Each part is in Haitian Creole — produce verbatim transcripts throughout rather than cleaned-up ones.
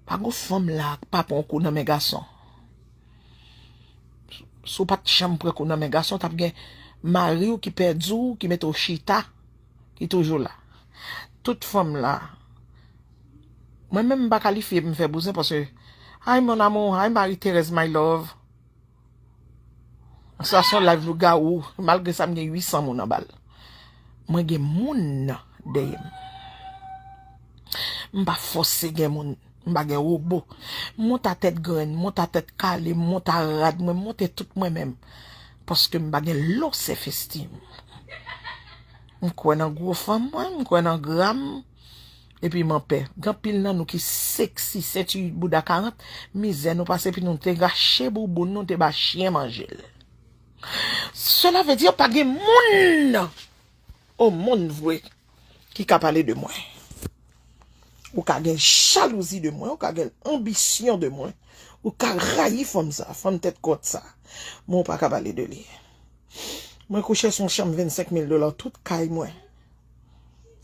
Pa gon fanm la k pa pran kou nan men gason. Si w pa t janm pran kou nan men gason, t ap gen mari w ki pèdi w, ki mete w chita, ki toujou la. Tout fanm la, mwen menm m pa kalifye pou m fè bouzen paske, ay mon amour, ay Marie Thérèse my love. Sa se yon live lougarou, malgre sa m gen uit san moun anba l. Mwen gen moun dèyè m. M pa fòse gen moun, m pa gen wobo. M monte a tèt grenn, m monte a tèt kale, m monte a rad, mwen monte tout mwen menm. Paske m pa gen low self esteem. M kwè nan gwo fanm mwen, m kwè nan gra m, epi m anpè. Gen anpil nan nou ki seksi, senti bouda karant, mizè nou pase, epi nou te rache bouboun nou, te ba chyen manje l. Cela veut dire pa gen moun o monn vre ki ka pale de mwen. Ou ka gen jalouzi de mwen, ou ka gen anbisyon de mwen, ou ka rayi fanm sa, fanm tèt kòt sa. Men ou pa ka pale de li. Mwen kouche sou yon chanm vennsenk mil dola, tout kay mwen.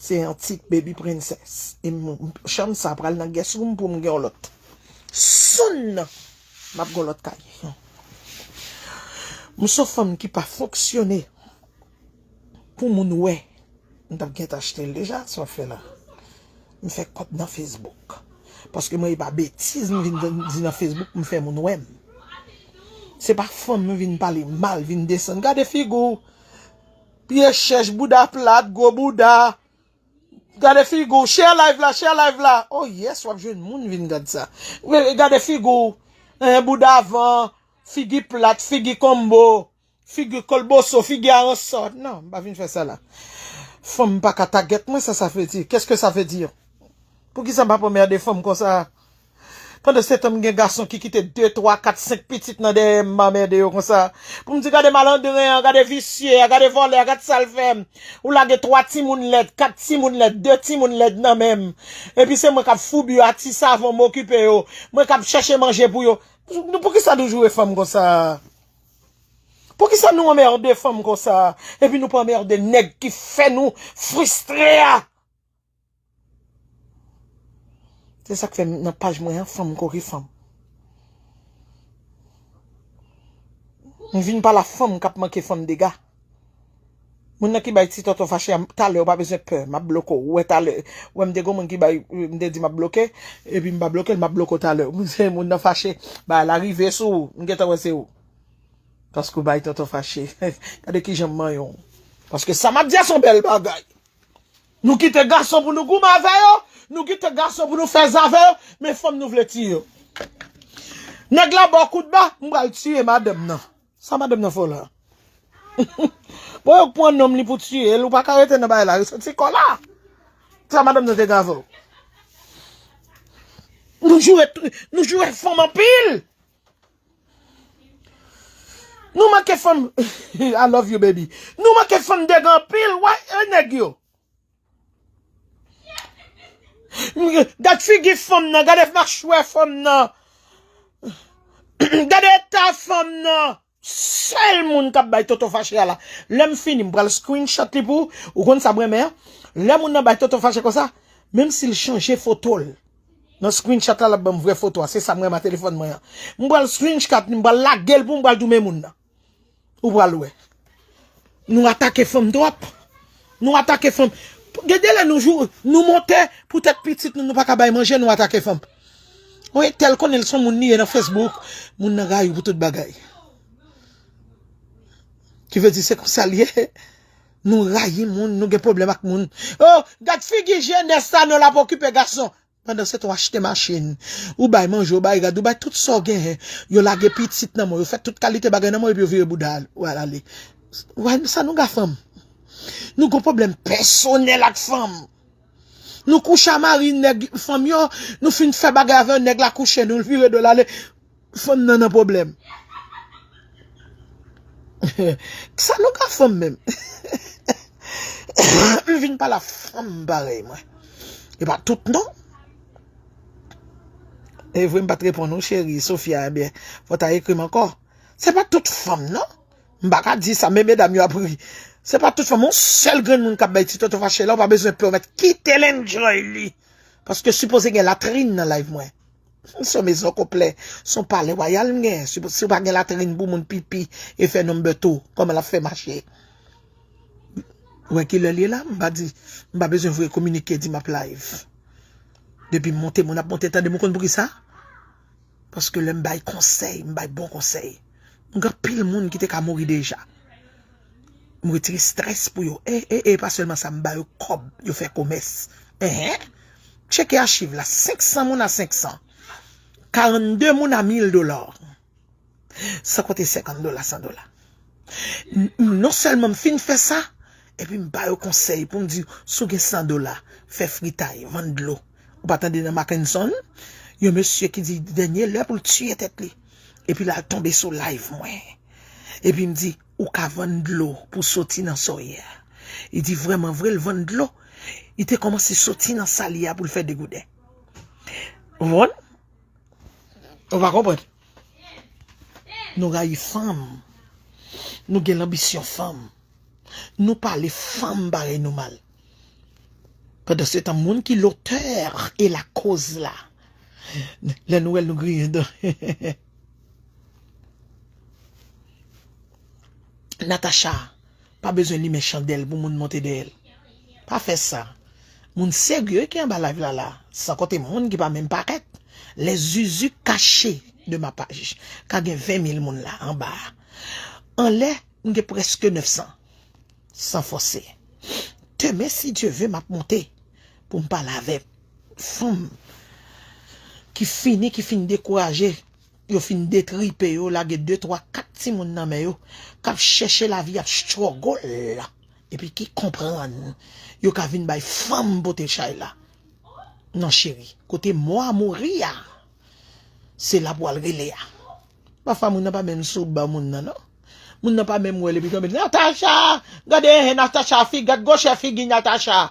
Se yon ti baby princess. E m, chanm sa pral nan guest room pou m gen yon lòt. Soon, m ap gen yon lòt kay. M se yon fanm ki pa fonksyone pou moun wè. M t ap gentan achte l deja, sa w ap fè la. M fè kòb nan Facebook. Paske mwen, e pa betiz m vin di nan Facebook pou m fè moun wè m. Se pa fanm m vin pale mal, vin desann. Gade figi w. Pye chèch, bouda plat, gwo bouda. Gade figi w, share live la, share live la. Oh yes, w ap jwenn moun vin gad sa. Gade figi w, eh, bouda avan, figi plat, figi konbo, figi kolboso, figi aransò. Non, m pa vin fè sa la. Fanm pa ka tagèt mwen, sa sa vle di. Qu'est-ce que ça veut dire? Poukisa m ap anmède fanm konsa? Pandan se tan, m gen gason ki kite de, twa, kat, senk pitit nan dèyè m, m anmède yo konsa. Pou m di, gade malandren an, gade visye a, gade vòlè a, gade sa l fè m. Ou lage twa timoun lèd, kat timoun lèd, de timoun lèd nan men m. Epi se mwen k ap foubi yo a ti savon, m okipe yo. Mwen k ap chèche manje pou yo. Nou, poukisa nou joure fanm konsa? Poukisa nou anmède fanm konsa? Epi nou pa anmède nèg ki fè nou fristre a? Se sa k fè nan paj mwen an, fanm kouri fanm. M vin pa la fanm k ap manke fanm dega. Moun nan ki bay ti tonton fache a, talè ou pa bezwen pè, m ap bloke w. Ou wè talè, ou wè m te gon moun ki bay, m te di m ap bloke, epi m pa bloke l, m ap bloke w talè. Moun se moun nan fache, bagay la rive sou ou, m gentan wè se ou. Paske w bay tonton fache. Gade kijan m manyen w. Paske sa m ap di a se yon bèl bagay. Nou kite gason pou nou goumen avè yo, nou kite gason pou nou fè zafè yo, men fanm nou vle tiye yo. Nèg la ba w kout ba, m pral tiye madanm nan. Sa madanm nan fè w la? Bon, yo k pran nonm li pou tiye l, ou pa ka rete nan bagay la, resoti kò la. Sa madanm nan te gen avè w? Nou joure, nou joure fanm anpil. Nou manke fanm. I love you, baby. Nou manke fanm dega anpil. Wè, e nèg yo. Gad figi fanm nan, gade machwè fanm nan. Gade eta fanm nan. Sèl moun k ap bay tonton fache a la. Lè m fini, m pral screenshot li pou ou. Ou konn sa m renmen an? Lè moun nan bay tonton fache konsa, menm si l chanje foto l nan screenshot la, l ap ban m vrè foto a. Se sa m renmen a telefòn mwen an. M pral screenshot li, m pral lage l pou m pral di w men moun nan. Ou pral wè. Nou atake fanm twòp. Nou atake fanm. Gen de lè nou jou, nou monte pou tèt pitit nou, nou pa ka bay manje, nou atake fanm. Wi, tèl konnen l se yon moun li ye nan Facebook, moun nan rayi w pou tout bagay. Ki vle di se konsa l ye. Nou rayi moun, nou gen pwoblèm ak moun. Oh, gad figi jenès sa non l ap okipe gason. Pandan se tan w achte machin, ou bay manje, ou bay rad, ou bay tout sa w genyen. Yo lage pitit nan men w, yo fè tout kalite bagay nan men w, epi yo vire bouda w al ale. Wè sa nou gen fanm. Nou gon pwoblèm pèsonèl ak fanm. Nou kouche a mari nèg fanm yo, nou fin fè bagay avè nèg la kouche nou, l vire do l ale. Fanm nan nan pwoblèm. Sa nou ka fanm menm? M vin pale a fanm parèy mwen. E pa tout non. E vre m pa t reponn ou cheri, Sofia, ebyen, fò w ta ekri m ankò. Se pa tout fanm non. M pa ka di sa, men medam yo ap ri. Se pa tout fanm, yon sèl grenn moun k ap bay ti tonton fache la, ou pa bezwen pè, ou mèt kite l enjoy li. Paske sipoze gen latrin nan live mwen. Se yon mezon konplè, se yon palè wayal m gen. Si, si w pa gen latrin pou moun pipi e fè number two, kòman l ap fè mache? Ou wè kilè l ye la? M pa di, m pa bezwen voye kominike di m ap live. Depi m monte, moun ap monte, tande m, ou konn poukisa? Paske lè m bay konsèy, m bay bon konsèy. M gen anpil moun ki te ka mouri deja. M retire strès pou yo. E, e, e, pa sèlman sa, m ba yo kòb, yo fè komès. Enhen. Tcheke achiv la, senk san moun a senk san. Karannde moun a mil dola. San konte senkant dola, san dola. N-, non sèlman m fin fè sa, epi m ba yo konsèy pou m di, si w gen san dola, fè fritay, vann dlo. Ou pa tande nan Mackenson, yon mesye ki di dènye lè pou l tiye tèt li. Epi l al tonbe sou live mwen. Epi m di, ou ka vann dlo pou soti nan sa w ye a. Li di vrèman vre, l vann dlo. Li te kòmanse soti nan sa l ye a pou l fè degouden. Ou konprann? Ou pa konprann? Nou rayi fanm. Nou gen lanbisyon fanm. Nou pale fanm parèy nou mal. Pandan se tan, moun ki lotè e lakoz la, lè nou wè l, nou griyen dan. Natacha pa bezwen limen chandèl pou moun monte dèyè l. Pa fè sa. Moun serye ki anba live la la, san konte moun ki pa menm parèt. Les zuzu cachés de ma page. Ka gen ven mil moun la anba a. Anlè, m gen prèske nèf san. San fòse. Demen, si Dye ve, m ap monte pou m pale avèk fanm ki fini, ki fin dekouraje. Yo fin detripe yo, lage de, twa, kat timoun nan men yo, k ap chèche lavi, ap struggle, epi ki konprann yo ka vin bay fanm pote chay la. Non, cheri, kote mò a mouri a, se la pou al rele a. Pafwa, moun nan pa menm sou ban moun nan, non. Moun nan pa menm wè l epi tonbe, Natacha! Gade, eh, Natacha, fi, gad gwosè figi Natacha!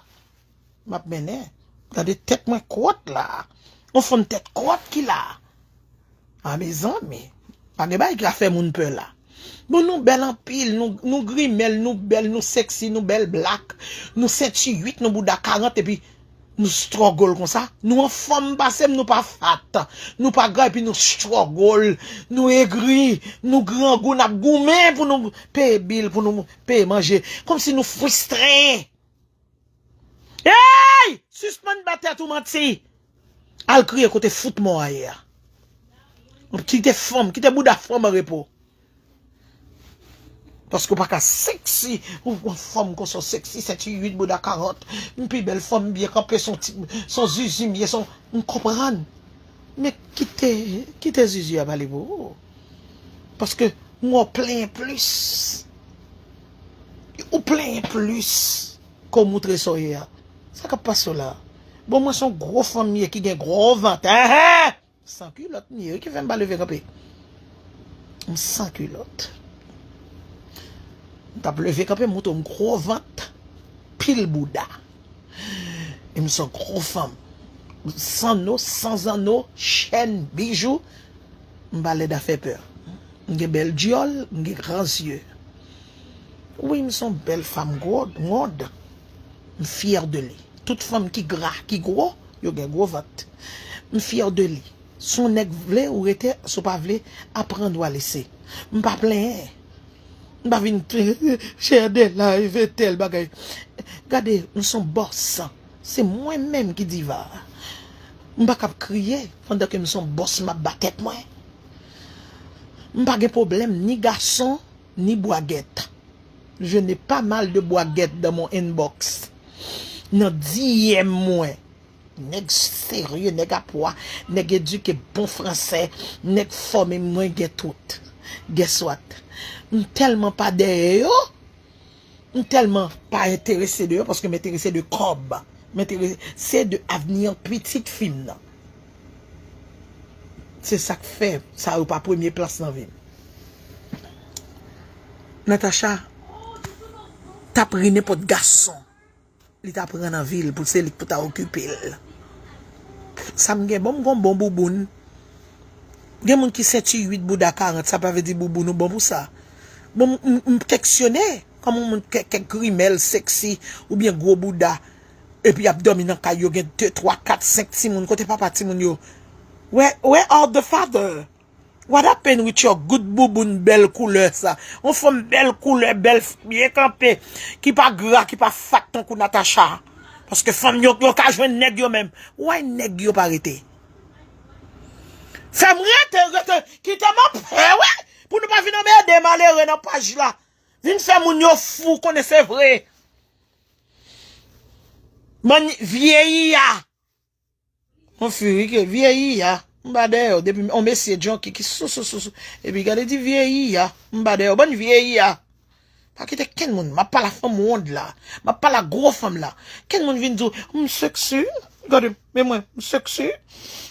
M ap mennen. Gade tèt mwen kwòt la. On fanm tèt kwòt ki la. A, mezanmi. Pa gen bagay ki ka fè moun pè la. Bon, nou bèl anpil, nou, nou grimèl, nou bèl, nou sexy, nou bèl black, nou senti uit, nou bouda karant, epi nou struggle konsa. Nou anfòm pase m, nou pa fat. Nou pa gra, epi nou struggle, nou egri, nou grangou, n ap goumen pou nou peye bil, pou nou peye manje. Kòmsi nou fristre. Ey! Sispann ba tèt ou manti. Al kriye kote fout mò a ye a. Kite fanm, kite bouda fanm an repo. Paske w pa ka sexy, ou pran fanm konsa w sexy, senti uit bouda karant. M pi bèl fanm, m byen kanpe, son ti, son zizi m ye, son, m konprann. Men kite, kite zizi a pale pou ou. Paske m wè w plenyen plis. Ou plenyen plis ke w moutre sa w ye a. Sa k ap pase w la? Bon, mwen se yon gwo fanm m ye ki gen gwo vant. Enhen! San kilòt m ye, wi, ki fè m pa leve kanpe. M san kilòt. M t ap leve kanpe, moutre w m gwo vant, pil bouda. E m se yon gwo fanm. Zanno, san zanno, chèn, bijou. M pa lèd a fè pè. M gen bèl dyòl, m gen gran zye. Wi, m se yon bèl fanm gwo, wond. M fyè de li. Tout fanm ki gra, ki gwo, yo gen gwo vant. M fyè de li. Si w nèg vle, ou rete, si w pa vle, aprann ou a lese. M pa plenyen. M pa vin share de live, tèl bagay. Gade, m se yon bòs. Se mwen menm ki diva. M pa kab kriye pandan ke m se yon bòs, m ap ba tèt mwen. M pa gen pwoblèm ni gason, ni bwagèt. Je n'ai pas mal de bwagèt dans mon inbox. Nan D M mwen. Nèg serye, nèg a pwa, nèg edike, bon fransè, nèg fòme, mwen gen tout. Guess what? M tèlman pa dèyè yo, m tèlman pa enterese de yo, paske m enterese de kòb. M enterese de avni an pitit fi m nan. Se sa k fè sa yo pa premye plas nan vi m. Natacha t ap ri nenpòt gason li ta pran nan vi l pou se li k pou ta okipe l. Sa m gen, bon, m gon bon bouboun. Gen moun ki senti uit bouda karant, sa pa vle di bouboun ou bon pou sa. Bon, m, m, m kèsyone kòman moun kè, kèk grimèl, sexy, oubyen gwo bouda, epi y ap dòmi nan kay yo, gen de, twa, kat, senk timoun, kote papa timoun yo? Where, where are the father? What happened with your good bouboun bèl koulè sa? Yon fanm bèl koulè, bèl, byen kanpe, ki pa gra, ki pa fat tankou Natacha. Paske fanm yo, yo ka jwenn nèg yo menm. Why nèg yo pa rete? Fè m rete, rete, kite m anpè, wi. Pou nou pa vin anmède malere nan paj la. Vin fè moun yo fou, konnen se vre. Bann vye iya. Yon fi wi ke vye iya. M pa dèyè w. Depi yon mesye junkie ki sou, sou, sou, sou. Epi gade di vye iya. M pa dèyè w. Bann vye iya. Pa kite kenn moun. M ap pale a fanm wond la. M ap pale a gwo fanm la. Kenn moun vin di w, "M sexy." Gade, men mwen, m sexy.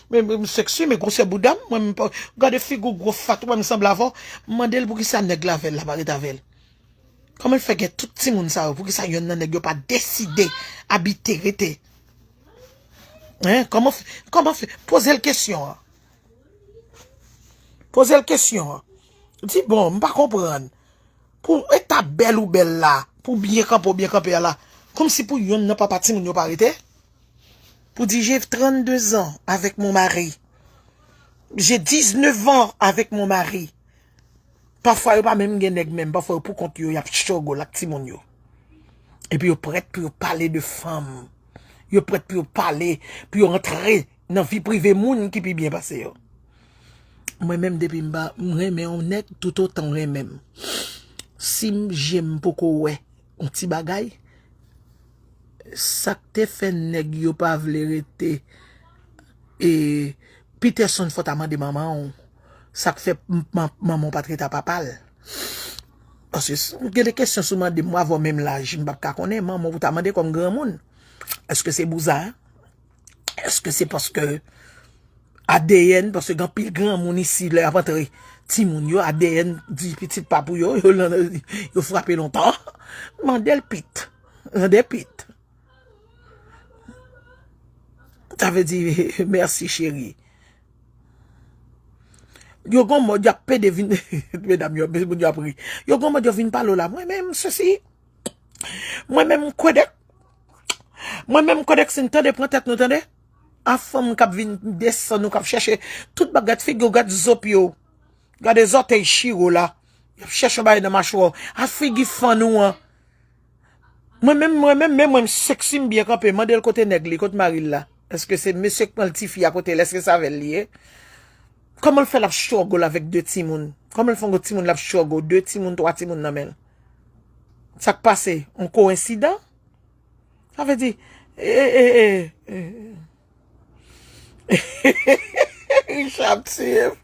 Men, men m sexy, men gwosè bouda m. Mwen, m pa, gade figi w gwo fat, ou wè m sanble avè w. M mande l poukisa nèg la avè l la pa ret avè l. Kòman l fè gen tout timoun sa yo? Poukisa yonn nan nèg yo pa deside abite, rete? Hein? Kòman fè? Kòman fè? Poze l kesyon an. Poze l kesyon an. Di, "Bon, m pa konprann. Pou eta bèl ou bèl la, pou byen kanpe ou byen kanpe a la, kòmsi pou yonn nan papa timoun yo pa rete?" Pou di, "J'ai trente-deux ans avec mon mari. J'ai dix-neuf ans avec mon mari." Pafwa yo pa menm gen nèg menm, pafwa yo pou kont yo, y ap struggle ak timoun yo. Epi yo prèt pou yo pale de fanm. Yo prèt pou yo pale, pou yo antre nan vi prive moun ki pi byen pase yo. Mwen menm depi m pa, m renmen yon nèg toutotan w renmen m. Si m je m poko wè yon ti bagay, sa k te fè nèg yo pa vle rete, e, Peterson fò ta mande manman w. Sa k fè m-, man-, manman w pa t rete a papa l. Paske s-, gen de kesyon si w mande m, w avè w menm laj, m p ap ka konnen. Manman w pou ta mande kòm granmoun. Èske se bouzen? Èske se paske A D N, paske gen anpil granmoun isi, lè y ap antre timoun yo, A D N di pitit pa pou yo, yo, yo frape lontan. Mande l Pit. Mande Pit. Sa vle di, mèsi, cheri. Yo gon mòd y ap pede vin, medam yo, moun yo ap ri. Yo gon mòd yo vin pale w la. Mwen menm, sesi. Mwen menm, m kwè dèk. Mwen menm, m kwè dèk si n tande pran tèt nou, tande. A fanm k ap vin desann ou, k ap chèche tout bagay, gad figi w, gad zo pye w. Gade zòtèy chire w la. Y ap chèche yon bagay nan machwa w. A figi fann ou an. Mwen menm, mwen menm, men mwen, m sexy, m byen kanpe. Mande l kote nèg li, kote mari l la. Èske se mesye k pran l tifi a kote l? Èske se avè l li ye? Kòman l fè l ap struggle avèk de timoun? Kòman l fè yon timoun l ap struggle? De timoun, twa timoun nan men l. Sa k pase? Yon koyensidan? Sa vle di, e, e, e, e. Richard ap tiye m.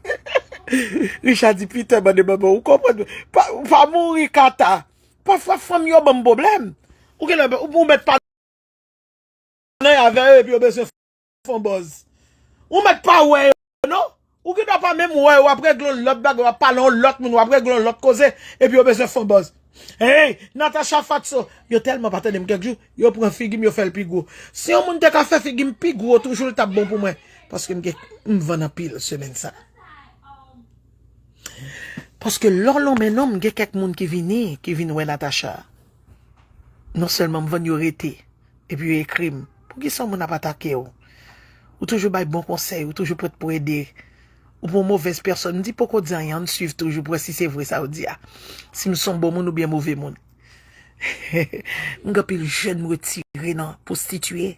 Richard di, Peter, mande manman w, ou konprann? Pa, pa mouri, Kata. Pafwa, fanm yo ban m pwoblèm. Ou gen lè, ou, ou mèt pa nan avè yo, epi yo bezwen fè yon buzz. Ou mèt pa wè yo, non? Ou gen dwa pa menm wè yo, w ap regle yon lòt bagay, w ap pale yon lòt moun, w ap regle yon lòt koze, epi yo bezwen fè yon buzz. Hey, Natacha Fatso, yo tèlman pa tande m kèk jou, yo pran figi m, yo fè l pi gwo. Si yon moun te ka fè figi m pi gwo toujou, l t ap bon pou mwen. Paske m gen, m vann anpil semèn sa. Paske lè w lonmen non m, gen kèk moun ki vini, ki vin wè Natacha. Non sèlman m vann yo rete, epi yo ekri m. Poukisa yon moun ap atake w? Ou toujou bay bon konsèy, ou toujou prèt pou ede. Ou pa yon movèz pèsòn. M di poko di anyen, ann swiv toujou pou wè si se vre sa yo di a. Si m se yon bon moun oubyen move moun. M gen anpil jèn m retire nan pwostitiye.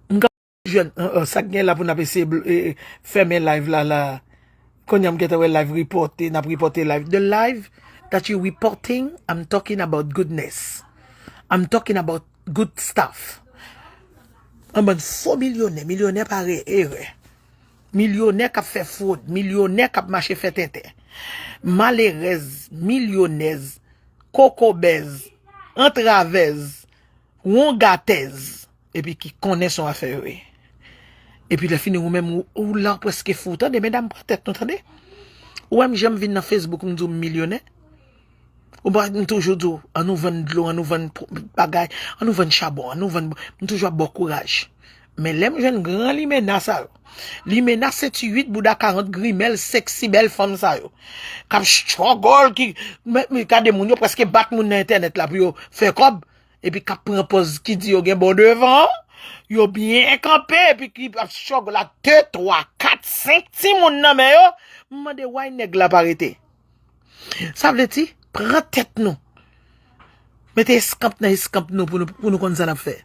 M gen jèn, euh, euh, sa k gen la pou n ap eseye bl-, eh, eh, fèmen live la, la. Kounye a m gentan wè live reporte, n ap reporte live. The live that you reporting, I'm talking about goodness. I'm talking about good stuff. An bann fo milyonè, milyonè pa re-, erè. Milyonè k ap fè fwod, milyonè k ap mache fè tenten. Malerèz, milyonèz, kokobèz, antravèz, wongatèz, epi ki konnen se yon afè yo ye. Epi lè fini ou menm, ou, ou la, ou prèske fou. Tande, medam, pran tèt nou, tande. Ou wè m jan m vin nan Facebook, m di w m milyonè. Ou pa, m toujou di w, ann nou vann dlo, ann nou vann pwo-, bagay, ann nou vann chabon, ann nou vann, m toujou ap ba w kouraj. Men lè m jwenn gran limena sa yo, limena sentiwit, bouda karant, grimèl, sexy, bèl fanm sa yo, k ap struggle, ki, men, men gade moun yo prèske bat moun nan entènèt la pou yo fè kòb, epi k ap pran pòz ki di yo gen bon devan, Yo byen kanpe, epi ki ap chòg la de, twa, kat, senk timoun nan men yo. M mande, why nèg la pa rete? Sa vle di, pran tèt nou. Mete eskanp nan eskanp nou pou nou, pou nou konn sa n ap fè.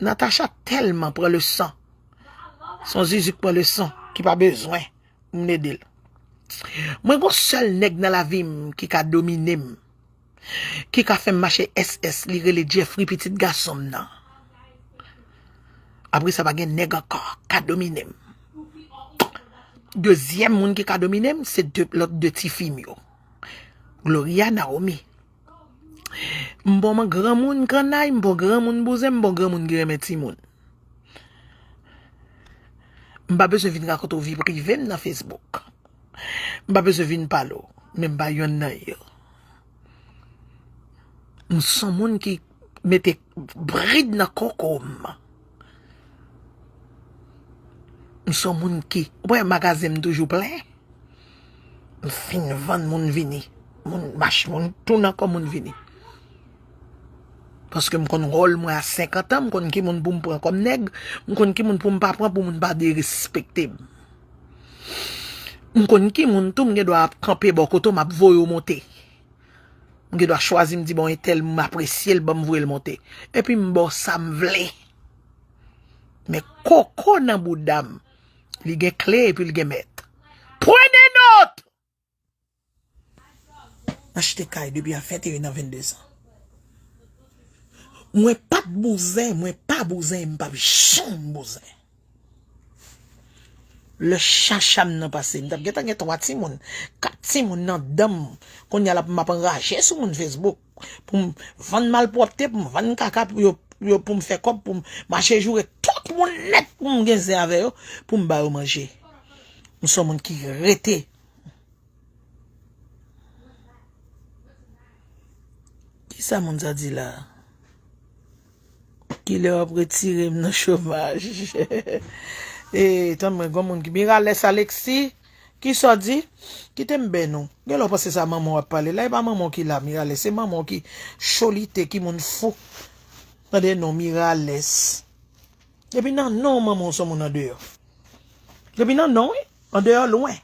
Natacha tèlman pran leson. Se yon zizi k pran leson, ki pa bezwen moun ede l. Mwen gon sèl nèg nan lavi m ki ka domine m, ki ka fè m mache S S, li rele Jeffrey, pitit gason m nan. Apre sa, pa gen nèg ankò ka domine m. Dezyèm moun ki ka domine m, se de, lòt de tifi m yo. Gloria, Naomi. M bon granmoun kannay, m bon granmoun bouzen, m bon granmoun ki renmen timoun. M pa bezwen vin rakonte w vi prive m nan Facebook. M pa bezwen vin pale w, men m pa yonn nan yo. M se yon moun ki mete brid nan koko m. M se yon moun ki, ou wè, magazen m toujou plen. M fin vann, moun vini. Moun mach, moun tounen ankò, moun vini. Paske m konn wòl mwen a senkant an, m konn ki moun pou m pran kòm nèg, m konn ki moun pou m pa pran pou moun pa derespekte m. M konn ki moun tou m gen dwa ap kanpe bò kote w, m ap voye w monte. M gen dwa chwazi, m di, bon, entèl, m apresye l, ban m voye l monte. Epi m ba w sa m vle. Men koko nan bouda m, li gen kle epi li gen mèt. Prenez note! M achte kay depi a venteyen an, venndezan. Mwen pa t bouzen, mwen pa bouzen, m p ap janm bouzen. Lè chacha m nan pase, m t ap gentan gen twa timoun, kat timoun nan dan m. Kounye a la pou m ap anraje sou moun Facebook, pou m vann malpwòpte, pou m vann kaka, pou yo, yo, pou m fè kòb, pou m mache joure tout moun nèt pou m gen zen avè yo, pou m ba yo manje. M se yon moun ki rete. Kisa moun sa di la? Kilè w ap retire m nan chomaj? E, tann mwen, gon moun ki, Miralès Alexis, kisa w di? Kite m bèn ou. Gen lè w panse sa manman w ap pale la, e pa manman w ki la, Miralès, se manman w ki cholite, ki moun fou. Tande non, Miralès. Depi nan non manman w se yon moun andeyò. Depi nan non, wi, andeyò lwen.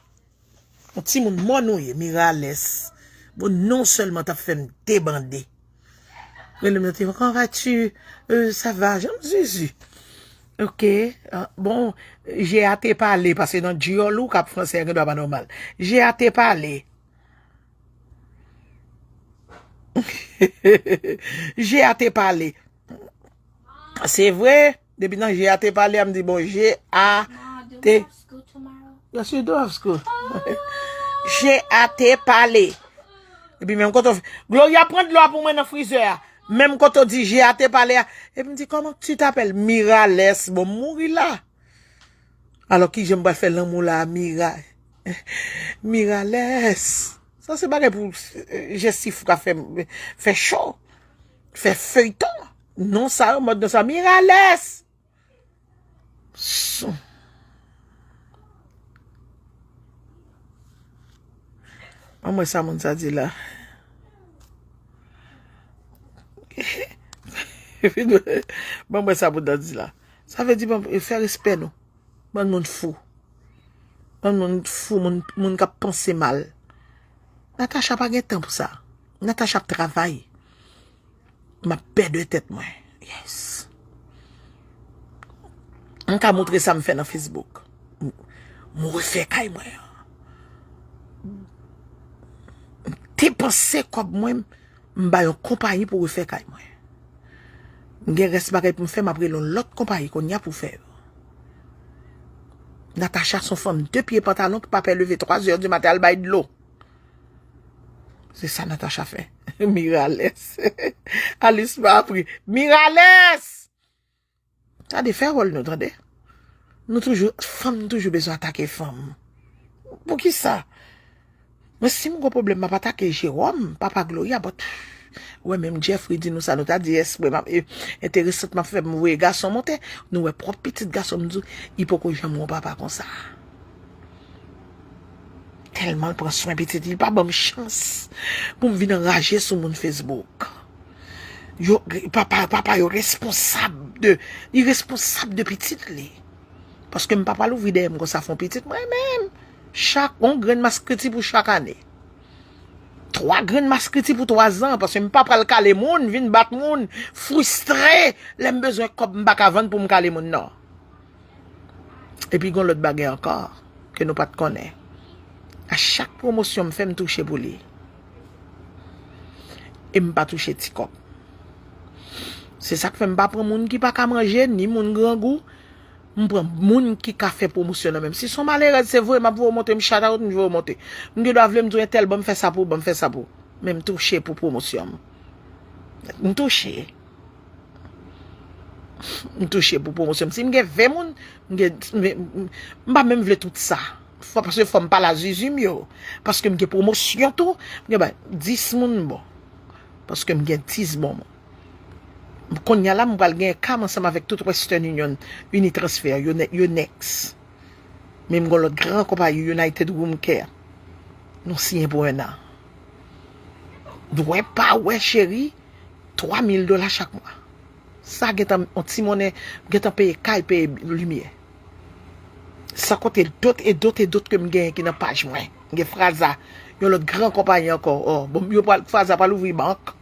Yon timoun mòn ou ye, Miralès. Bon, non sèlman t ap fè m debande. Rele m nan telefòn, "Comment vas-tu? Euh, ça va?" Jan m zuzu. Ok. Ah, bon, je a te pale, paske nan dyòl ou k ap franse a gen dwa pa nòmal. Je a te pale. Je a te pale. Se vre, depi nan je a te pale a, m di, bon, je a te. Yes, you do have school. Je a te pale. Epi menm kote w, Gloria pran dlo a pou mwen nan frizè a. Menm kote w di je a te pale a. Epi m di, comment tu t'appelles? Miralès. Bon, m mouri la. Alò, kijan m pral fè lanmou la a, Mira? Miralès. Sa se bagay pou, eh, jestif ka fè, fè cho, fè feyton. Non sa yo, mòd non sa, Miralès. Sou. Ban mwen sa moun sa di la. Ban mwen sa moun sa di la. Sa vle di, ban, fè respè nou. Bann moun fou. Bann moun fou, moun, moun k ap panse mal. Natacha pa gen tan pou sa. Natacha ap travay. M ap pèdi tèt mwen. Yes. M ka montre sa m fè nan Facebook. M, m refè kay mwen an. M depanse kòb mwen, m ba yon konpayi pou refè kay mwen. M gen rès bagay pou m fè, m ap rele yon lòt konpayi kounye a pou fè yo. Natacha se yon fanm de pye pantalon ki pa pè leve twa zè di maten al bay dlo. Se sa Natacha fè. Miralès. Alis pa apre. Miralès! Tande, fè wòl nou, tande. Nou toujou, fanm toujou bezwen atake fanm. Poukisa? Mwen, si m gon pwoblèm, m ap atake Jewòm, papa Gloria, but, ou wè, menm Jeffrey di nou sa, nou ta di espre, m ap, e, enteresant, m ap fè m voye gason monte, nou wè pwòp pitit gason m di w, li poko janm wè yon papa konsa. Tèlman l pran swen pitit li, li pa ban m chans pou m vin anraje sou moun Facebook. Yo, papa, papa yo responsab de, li responsab de pitit li. Paske m pa pral ouvri dèyè m konsa fè yon pitit mwen menm. Chak, yon grenn maskriti pou chak ane. Twa grenn maskriti pou twa zan, paske m pa pral kale moun, vin bat moun, fristre, lè m bezwen kòb m pa ka vann pou m kale moun, non. Epi gon lòt bagay ankò, ke nou pa t konnen. A chak pwomosyon m fè, m touche pou li. E m pa touche ti kòb. Se sa k fè m pa pran moun ki pa ka manje, ni moun grangou. M pran moun ki ka fè pwomosyon nan men m. Si se yon malerèz, se vre, m ap voye w monte, m shout out, m voye w monte. M gen dwa vle m di w entèl, ban m fè sa pou ou, ban m fè sa pou ou. Men m touche pou pwomosyon m. M touche. M touche pou pwomosyon m. Si m gen ven moun, m gen, m, m, m pa menm vle tout sa. Fò, paske fò m pale a zizi m yo. Paske m gen pwomosyon tou, m gen bay dis moun bon. Paske m gen dis bon moun. Kounye a la, m pral gen ka m ansanm avèk tout Western Union, Unitransfer, yo ne-, yo next. Men m gon lòt gran konpayi, United Room Care. Nou siyen pou en an. Dwe pa wè, cheri, twa mil dola chak mwa. Sa gentan yon ti monnen, gentan peye kay, peye limyè. San konte dot e dot e dot ke m genyen ki nan paj mwen. M gen Fraza, yon lòt gran konpayi ankò. Oh, bon, yo pral, Fraza pral ouvri bank.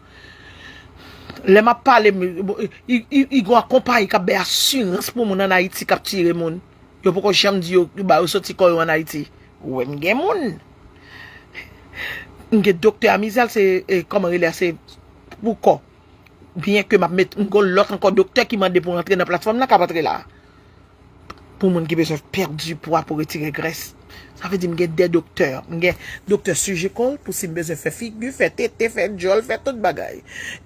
Lè m ap pale, m, bon, i, i, i gon konpayi k ap bay asirans pou moun ann Ayiti k ap tire moun. Yo poko janm di yo, yo ba yo soti kò yo ann Ayiti. Ou wè m gen moun. M gen doktè Amizel, se, e, kòman rele a, se pou kò. Byen ke m ap met, m gon lòt ankò doktè ki mande pou antre nan platfòm nan, k ap antre la. Pou moun ki bezwen pèdi pwa, pou retire grès. Sa vle di m gen de doktè. M gen doktè surgical pou si m bezwen fè figi, fè tete, fè djòl, fè tout bagay.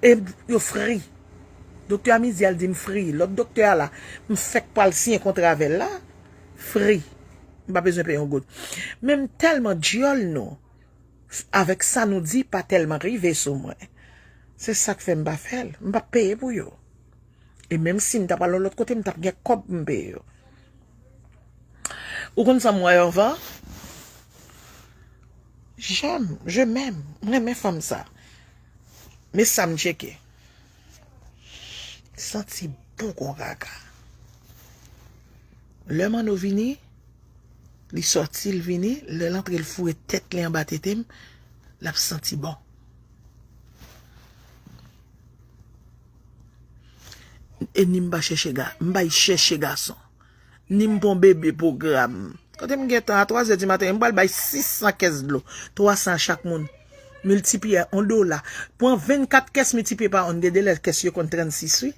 E yo free. Doktè Amiziel di m free. Lòt doktè a la, m fèk pral siyen kontra avè l la. Free. M pa bezwen peye yon goud. Men m tèlman djòl nou. Avèk sa nou di pa tèlman rive sou mwen. Se sa k fè m pa fè l. M p ap peye pou yo. E menm si m ta pral yon lòt kote, m t ap gen kòb pou m peye yo. Ou konn sa m wè yo anvan? J'aime, je m'aime. M renmen fanm sa. Men sa m tcheke. Santi bon kon kaka. Lè Manno vini, li sòti, l vini, lè l antre, l foure tèt li anba tete m, l ap santi bon. E ni m pa chèche ga-, m pa chèche gason. Ni m pran bebe pwogram. Kote m gentan a twa zè di maten, m pral bay sis san kès dlo. Twa san a chak moun. Miltipliye yon dola. Pran vennkat kès, miltipliye pa yon. Gen de lè kès yo konn trannsis, wi.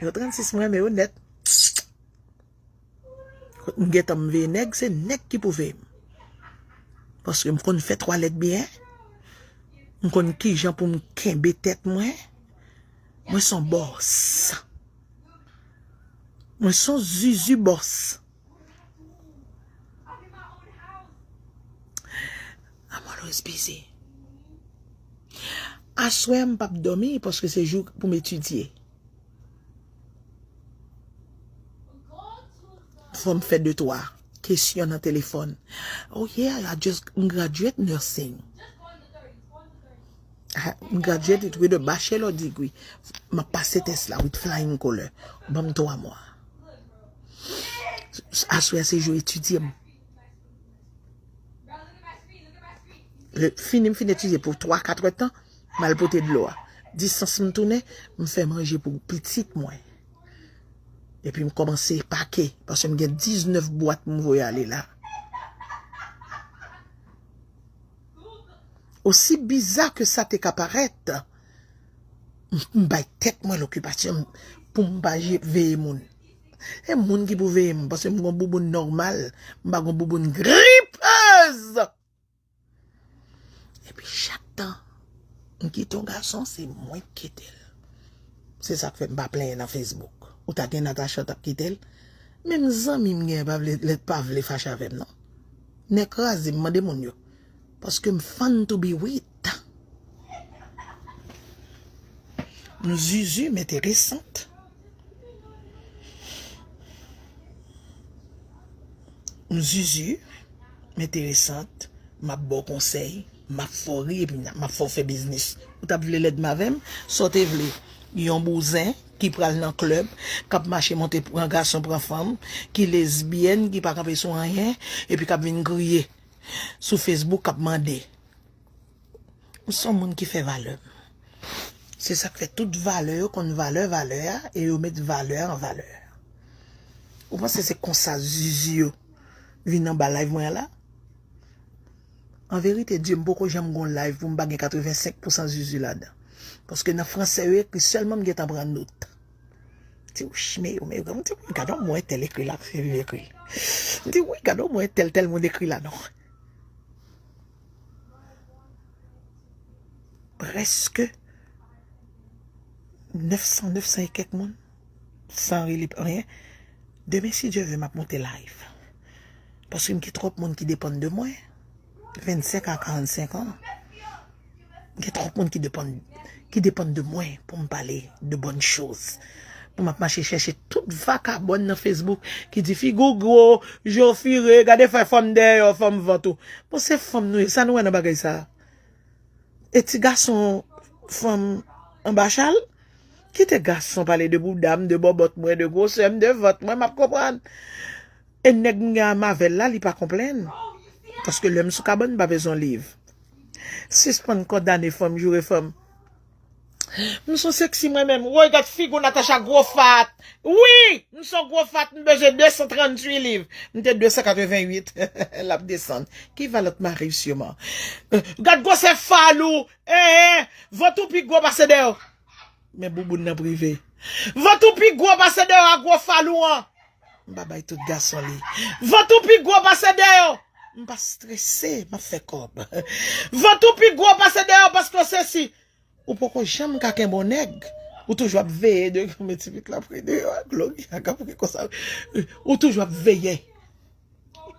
Yo trannsis, m renmen yo nèt. M gentan m veye nèg, se nèg ki pou veye m. Paske m konn fè twalèt byen. M konn kijan pou m kenbe tèt mwen. Mwen se yon bòs. Mwen se yon zuzu bòs. I'm always busy. Aswè m p ap dòmi paske se jou pou m etidye. Fò m fè de twa kesyon nan telefòn. Oh yeah, I just, m graduate nursing. Ah, m graduate it with a bachelor degree. M ap pase tès la with flying color. Ban m twa mwa. Aswè a se jou etidye m. Fini, m fin etidye pou twa, kat è tan, m al pote dlo a. Distans m tounen, m fè manje pou pitit mwen. Epi m kòmanse pake, paske m gen diznèf bwat pou m voye ale la. Osi biza ke sa te ka parèt, m, m bay tèt mwen lokipasyon pou m pa je-, veye moun. E moun ki pou veye m, paske m gon bouboun nòmal, m pa gon bouboun gripez. Epi chak tan m kite yon gason, se mwen k kite l. Se sa k fè m pa plenyen nan Facebook. Ou ta gen Natacha, w t ap kite l. Menm zanmi m genyen pa vle, pa vle fache avè m, non. Nè kraze m, mande moun yo. Paske m fun to be with. M zuzu, m enteresant. M zuzu, m enteresant, m ap ba w konsèy, m ap fè w ri epi m ap fè w fè biznis. Ou t ap vle lèd m avè m? Sa w te vle? yon bouzen ki pral nan klèb, k ap mache monte pran gason, pran fanm, ki lesbyèn, ki pa kanpe sou anyen, epi k ap vin kriye sou Facebook, k ap mande. M se yon moun ki fè valè m. Se sa k fè tout valè yo konn valè valè a, e yo met valè an valè. Ou panse se konsa zuzu yo vin anba live mwen an la? An verite, Dye, m poko janm gon live pou m pa gen katrevensenk pousan zuzu ladan. Paske nan fransè yo ekri sèlman m gentan pran not. M di, "Wouch, men yo, men yo, men yo, gade yon mo entèl ekri la, se li ekri." M di, "Wi, gade yon mo entèl, tèl moun ekri la, non." Prèske nèf san, nèf san e kèk moun, san relip anyen. Demen, si Dye ve, m ap monte live. Paske m gen twòp moun ki depann de mwen. Vennsenk a karannsenk an. M gen twòp moun ki depann, ki depann de mwen pou m pale de bòn choz. Pou m ap mache chèche tout vakabòn nan Facebook ki di, "Figi w gwo, je w fire, gade fè fanm dèyè w, fanm vant ou." Bon, se fanm nou ye, sa nou wè nan bagay sa a? E ti gason fanm anba chal? Kite gason pale de bouda m, de bòbòt mwen, de gwosè m, de vant mwen, m ap konprann. E nèg m gen avè l la, li pa konprann. Paske lè m sou kabann, m pa bezwen liv. Sispann kondane fanm, joure fanm. M son seksi mwen menm. Woy, gad figi w Natacha gwo fat. Wi, m son gwo fat, m bezwen de san tranntuit liv. M te de san katreventuit. L ap desann. Ki valè t mari sirman? Gad gwosè fal ou. Eh, eh, vant ou pi gwo pase dèyè w. Men bouboun nan prive. Vant ou pi gwo pase dèyè a gwo fal ou an. M pa bay tout gason li. Vant ou pi gwo pase dèyè w. M pa strese, m ap fè kòb. Vant ou pi gwo pase dèyè w paske w sesi. Ou poko janm ka kenbe yon nèg. Ou toujou ap veye de, men ti pit la pre de, ah, Gloria, ka pre konsa. Ou toujou ap veye.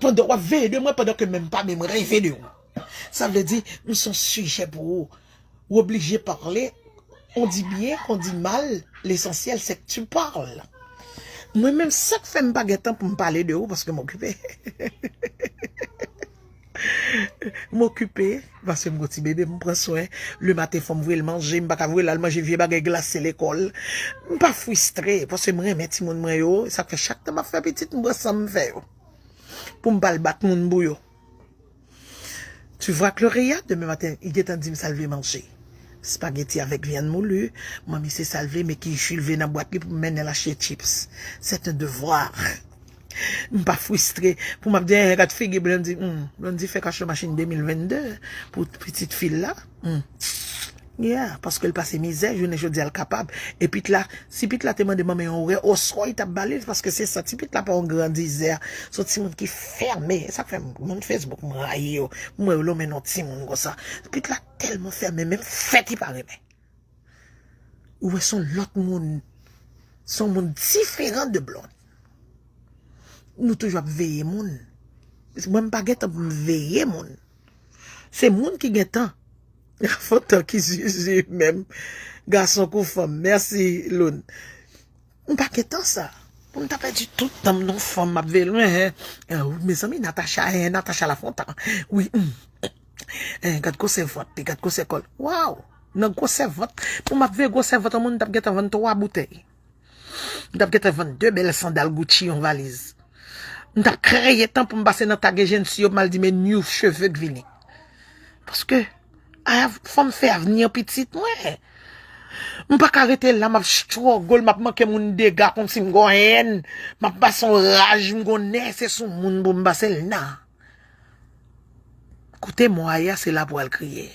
Pandan w ap veye de mwen, pandan ke menm pa menm reve de ou. Sa vle di, m se yon sijè pou ou. Ou oblije pale, on dit bien, qu'on dit mal, l'essentiel c'est que tu parles. Mwen menm, sa k fè m pa gen tan pou m pale de ou, paske m okipe. M okipe, paske m gon ti bebe, m pran swen. Lematen, fò m voye l manje, m pa ka voye l al manje vye bagay glase lekòl. M pa fristre, paske m renmen timoun mwen yo. Sa k fè chak tan m ap fè pitit, m pran san m fè yo. Pou m pa al bat moun pou yo. Tu vois, Gloria, demen maten, li gentan di m sa l vle manje. Spaghetti avec viande moulue, manmi se sa l vle, men ki ji l vle nan bwat li pou m mennen l achte chips. C'est un devoir. M pa fristre. Pou m ap di, eh, gad figi Blondy. Hmm, Blondy fè kach nan machin de mil vennde pou pitit fi l la. Hmm. Yeah, paske l pase mizè, jounen jodi a l kapab. E pit la, si pit la te mande manman yon wè, oswa li t ap ba li l, paske se sa, ti pit la pa yon grandizè. Se yon timoun ki fèmen. E sa k fè m, moun Facebook, m rayi yo. M wè yo lonmen non timoun konsa. Pit la tèlman fèmen, menm fèt li pa renmen. Ou wè, se yon lòt moun. Se yon moun diferan de Blonde. Nou toujou ap veye moun. Mwen, m pa gen tan pou m veye moun. Se moun ki gen tan. Fò tan ki zuzu menm. Gason kou fanm. Mèsi, Loun. M pa gen tan sa. Pou m ta pèdi tout tan m nan fanm m ap veye l. Mezanmi, Natacha, eh, Natacha Lafontan. Wi, hmm. Eh, gad gwosè vant li, gad gwosè kò l. Waw! Nan gwosè vant. Pou m ap veye gwosè vant yon moun, m t ap gentan vann twa boutèy. M t ap gentan vann de bèl sandal Gucci, yon valiz. M t ap kreye tan pou m pase nan Tag Agency yo, pou m al di men new cheve k vini. Paske, I have, fò m fè avni an pitit mwen. M pa ka rete la, m ap struggle, m ap manke moun dega kòmsi m gon hèn, m ap pase yon raj, m gon nè, se sou moun pou m pase l nan. Kote mwen ye a, se la pou al kriye.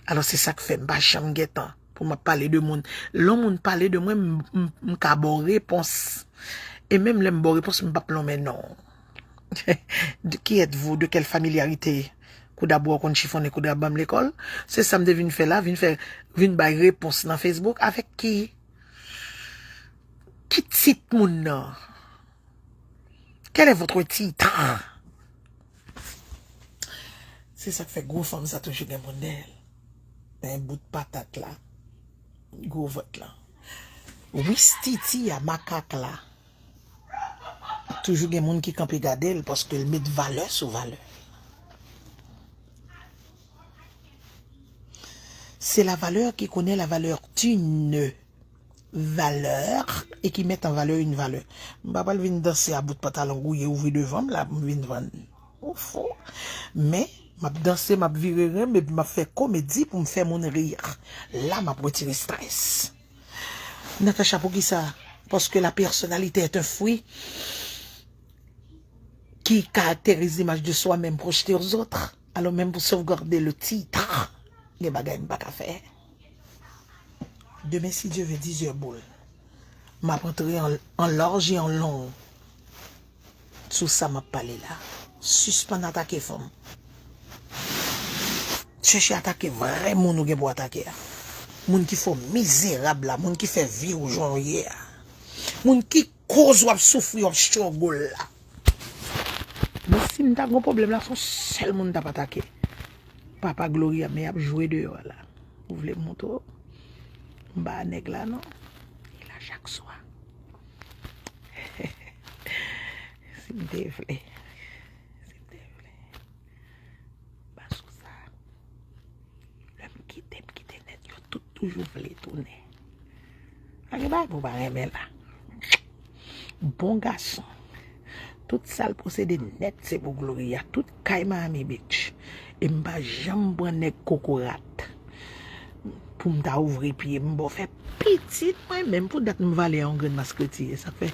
Alò, se sa k fè m pa janm gen tan pou m ap pale de moun. Lè yon moun pale de mwen, m, m, m ka ba w repons. E menm lè m ba w repons, m p ap lonmen non w. De qui êtes-vous? De quelle familiarité? Kou dabwa w konn chifonnen, kou dabwa m lekòl. Se sa m te vin fè la, vin fè, vin bay repons nan Facebook. Avèk ki? Ki tit moun nan? Quel est votre titre? Se sa k fè gwo fanm sa toujou gen moun dèyè l. Men bout patat la, gwo vant lan. Wistiti a makak la. Toujou gen moun ki kanpe gade l paske l met valè sou valè. C'est la valeur qui connaît la valeur d'une valeur et qui met en valeur une valeur. M pa pral vin danse a bout pantalon gouye ouvri devan m la pou m vin vann. Ou fou. Men, m ap danse, m ap vire ren m, epi m ap fè komedi pou m fè moun ri. La, m ap retire strès. Natacha, poukisa? Parce que la personnalité est un fruit qui caractérise l'image de soi-même projetée aux autres. Alors, même pour sauvegarder le titre, gen bagay m pa ka fè. Demen, si Dye ve, dizè boul, m ap antre an, an laj e an long sou sa m ap pale la. Sispann atake fanm. Chèche atake vrè moun ou gen pou atake a. Moun ki fè w mizerab la, moun ki fè vi w jan w ye a. Moun ki koz w ap soufri, w ap struggle la. Men si m ta gon pwoblèm la, se yon sèl moun m t ap atake. Papa Gloria, men y ap jwe deyò a la. Ou vle m montre w? M pa nèg la non. Li la chak swa. Si m te vle. Si m te vle. Ba sou sa. Lè m kite, m kite nèt, yo tout toujou vle tounen. Pa gen bagay pou pa renmen la. Bon gason. Tout sa l posede nèt se pou Gloria. Tout kay Miami Beach. E m pa janm pran nèg kokorat pou m ta ouvri pye m ba w fè pitit mwen menm. Pou dat m vale yon grenn maskreti. E sa k fè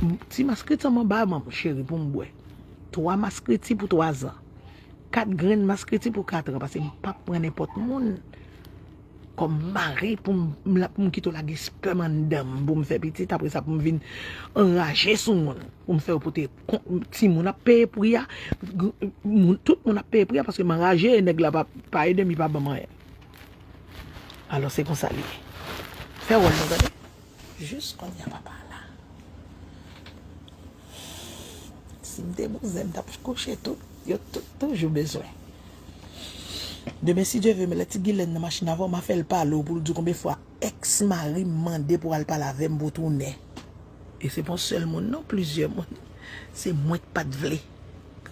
m, ti maskreti an m anba manm cheri pou m bwè. Twa maskreti pou twa zan. Kat grenn maskreti pou kat an, paske m p ap pran nenpòt moun kòm mari pou m, m la, pou m kite w lage spèm anndan m pou m fè pitit, apre sa pou m vin anraje sou moun, pou m fè yo pote kon-, timoun ap peye pri a, gr-, moun, tout moun ap peye pri a, paske m anraje, nèg la pa, pa ede m, li pa ban m anyen. Alò, se konsa li ye. Fè wòl nou, tande. Jis kounye a papa la. Si m te bouzen, m t ap kouche tout. Yo tout toujou bezwen. Demen, si Dye ve, men lè ti Gilèn nan machin avè w, m a fè l pale w pou l di w konbyen fwa èks mari m mande pou al pale avè m pou tounen. E se pa yon sèl moun, non, plizyè moun. Se mwen k pa t vle.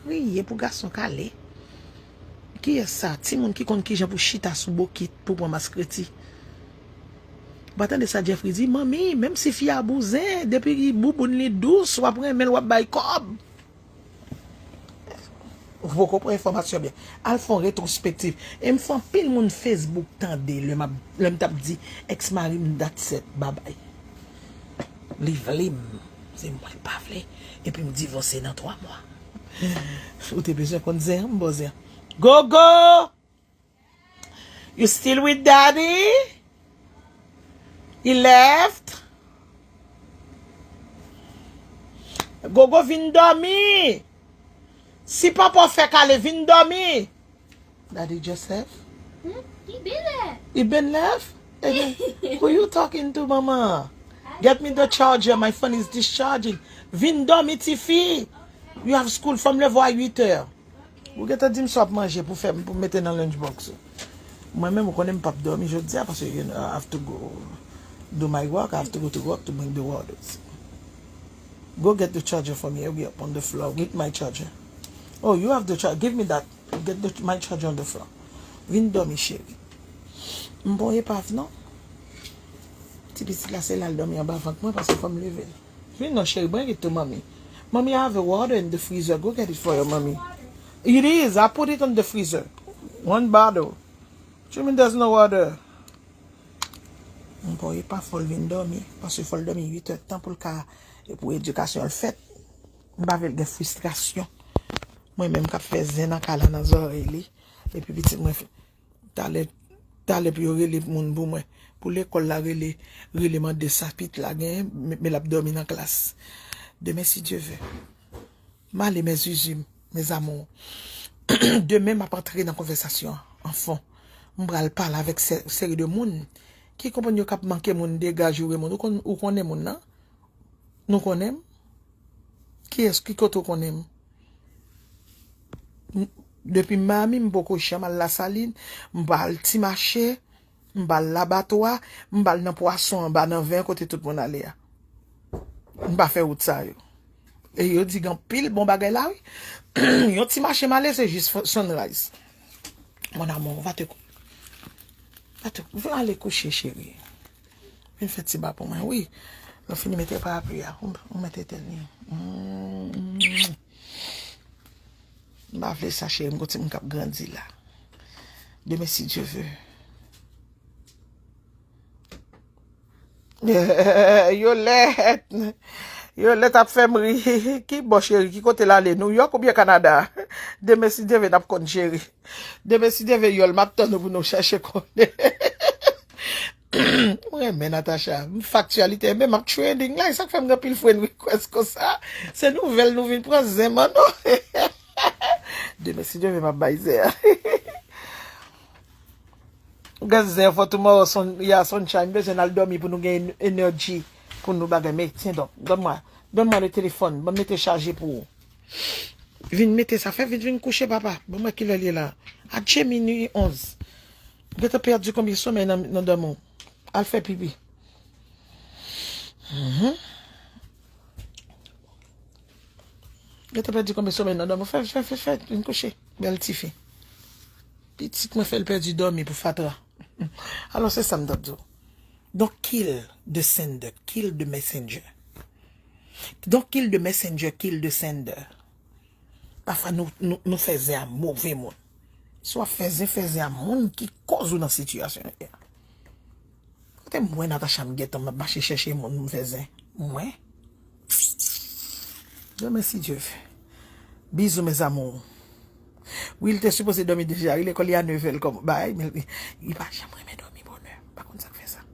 Kriye pou gason kale. Kiyès sa? Timoun ki konn kijan pou chita sou bokit pou pran maskreti. Ou pa tande sa Jeffrey di? Manmi, menm si fi a bouzen, depi bouboun li dous, w ap renmen l, w ap bay kòb. Ou poko pran enfòmasyon byen. Al fè yon retwospektiv. E m fè anpil moun Facebook tande lè m ap, lè m t ap di èks mari m dat sèt babay. Li vle m, se mwen k pa vle. Epi m divòse nan twa mwa. Ou te bezwen konn zen an, m ba w zen an. Gogo! You still with daddy? He left? Gogo vin dòmi. Si papa w fè kale, vin dòmi. Daddy just left? Hmm? He been there. He been left? Eh ben, who you talking to, mama? Get me the charger, my phone is discharging. Vin dòmi, tifi. You have school from leve a uit è. Ou gentan di m sa w ap manje pou fè m, pou m mete nan lunch box ou. Mwen menm, ou konnen m p ap dòmi jodi a, paske, you know, I have to go do my work, I have to go to work to bring the waters. Go get the charger for me, it'll be up on the floor with my charger. Oh, you have the charger, give me that, get the, my charger on the floor. Vin dòmi, cheri. M pa yon epav, non. Ti pitit la, se la l dòmi anba vant mwen, paske fò m leve l. Vin non, cheri, bring it to mommy. Mommy, I have a water in the freezer. Go get it for your mommy. It is. I put it on the freezer. One bottle. What you mean there's no water? M pa, e pa fò l vin dòmi, paske fò l dòmi uit è tan pou l ka, pou edikasyon l fèt. M pa vle l gen fristrasyon. Mwen menm k ap fè zen nan kay la nan zòrèy li, epi pitit mwen Talè, talè pou yo rele moun pou mwen. Pou lekòl la rele, rele mande sa pitit la genyen, men, men l ap dòmi nan klas. Demen, si Dye ve. M ale, mes zuzu, mes amours. Demen, m ap antre nan konvèsasyon an, an fon. M pral pale avèk se-, seri de moun ki konprann yo k ap manke moun, dega, joure moun. Ou konn, ou konnen moun nan? Nou konnen m? Kiyès, ki kote w konnen m? M, depi Miami, m poko janm al Lasalin, m pa al Ti Mache, m pa al Labatwa, m pa al nan Pwason Anba nan ven kote tout moun ale a. M pa fè wout sa yo. E yo di gen anpil bon bagay la, wi. Yon ti mache m ale, se jis Fo-, Sunrise. Mon amour, va te kou-, Ato, vin ale kouche, cheri. Vin fè ti ba pou mwen, wi. Lè w fini mete parapli a, ou, ou mete tèt li. Mm. M pa vle sa, cheri, m gon timoun k ap grandi la. Demen, si Dye ve. Yolèt. Yolèt ap fè m ri. Ki bò, cheri? Ki kote l ale? Nouyòk oubyen Kanada? Demen, si Dye ve, n ap konn, cheri. Demen, si Dye ve, Yòl, m ap tann ou pou nou chèche konnen. M renmen Natacha. M faktyalite. Men m ap trending la. E sa k fè m gen anpil friend request konsa. Se nouvèl nou vin pran zen, man, non? Demen, si Dye ve, m ap bay zen. Gad zen, for tomorrow, sun, yeah, sunshine. Bezwen al dòmi pou nou gen energy. Pou nou bagay. Men, tiens donc, donne-moi, donne-moi le téléphone. Ban m mete chaje pou ou. Vin mete sa, fè vit vin kouche, papa. Ban m wè kilè l ye la. Adje, minui onz. Gentan pèdi konbyen somèy nan, nan dòmi w? Al fè pipi. Mhm. Gentan pèdi konbyen somèy nan dòmi w? Fè, fè, fè, fè, vin kouche. Bèl tifi. Pitit mwen fè l pèdi dòmi pou fatra. Alò, se sa m t ap di w. Don't kill the sender, kill the messenger. Don't kill the messenger, kill the sender. Pafwa nou, nou, nou fè zen a move moun. Si w ap fè zen, fè zen a moun ki koz ou nan sitiyasyon ou ye a. Kote m wè Natacha, m gentan m ap mache chèche moun m fè zen. Mwen? Demen, si Dye ve. Bizou, mes amours. Wi, li te sipoze dòmi deja. Li lekòl, li a nevè, l kòm bay, men li, li pa janm renmen dòmi bonè. M pa konn sa k fè sa.